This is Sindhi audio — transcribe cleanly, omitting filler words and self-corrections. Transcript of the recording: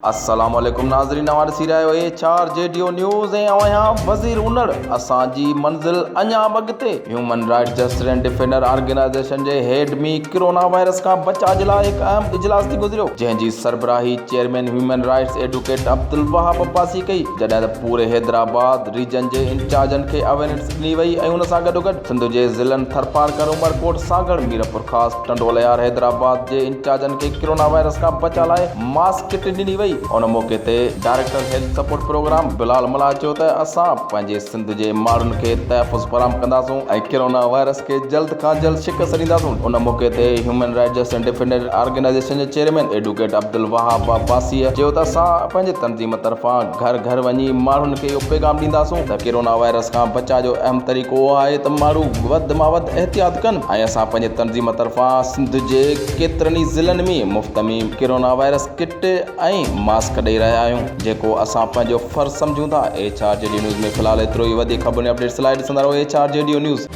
السلام عليڪم ناظرين اوهان ڏسي رهيا آهيو H R G D O news ۽ آئون آهيان وزير انڙ اسان جي منزل اڃا به اڳتي human rights justice and defender organisation جي هيڊ ۾ ڪرونا وائرس کان بچاء جي لاء هڪ اهم اجلاس ٿي گذريو جنهن جي سربراهي chairman human rights advocate Abdul Wahab Abbasi ڪئي جڏهن ته پوري حيدرآباد ريجن جي انچارجن کي اويرنس ڏني وئي ۽ ان سان گڏوگڏ سنڌ جي ضلعن ٿرپارڪر عمرڪوٽ سانگهڙ ميرپورخاص ٽنڊوالهيار حيدرآباد جي انچارجن کي ڪرونا وائرس کان بچاء لاء ماسڪ ڪٽ ڏني وئي. ان موقعي تي director health support programme Bilal Mallah چيو ته اسان پنهنجي سنڌ جي ماڻهن کي تحفظ فراهم ڪنداسون ۽ ڪرونا وائرس کي جلد کان جلد شڪست ڏينداسون. ان موقعي تي human rights and defender organisation جي چيئرمين ايڊوڪيٽ عبدالوهاب عباسيء چيو ته اسان پنهنجي تنظيم طرفان گهر گهر وڃي ماڻهن کي اهو پيغام ڏينداسون ته ڪرونا وائرس کان بچاء جو اهم طريقو اهو آهي ته ماڻهو وڌ مان وڌ احتياط ڪن ۽ اسان پنهنجي تنظيم طرفان سنڌ جي ڪيترن ئي ضلعن ۾ مفت ۾ ڪرونا وائرس ڪٽ ۽ ماسڪ ڏئي رهيا آهيون جيڪو اسان پنهنجو فرض سمجهون ٿا. H R G D news ۾ في الحال ايترو ئي وڌيڪ خبرن ۽ اپڊيٽس لاء ڏسندا رهو H R G D news.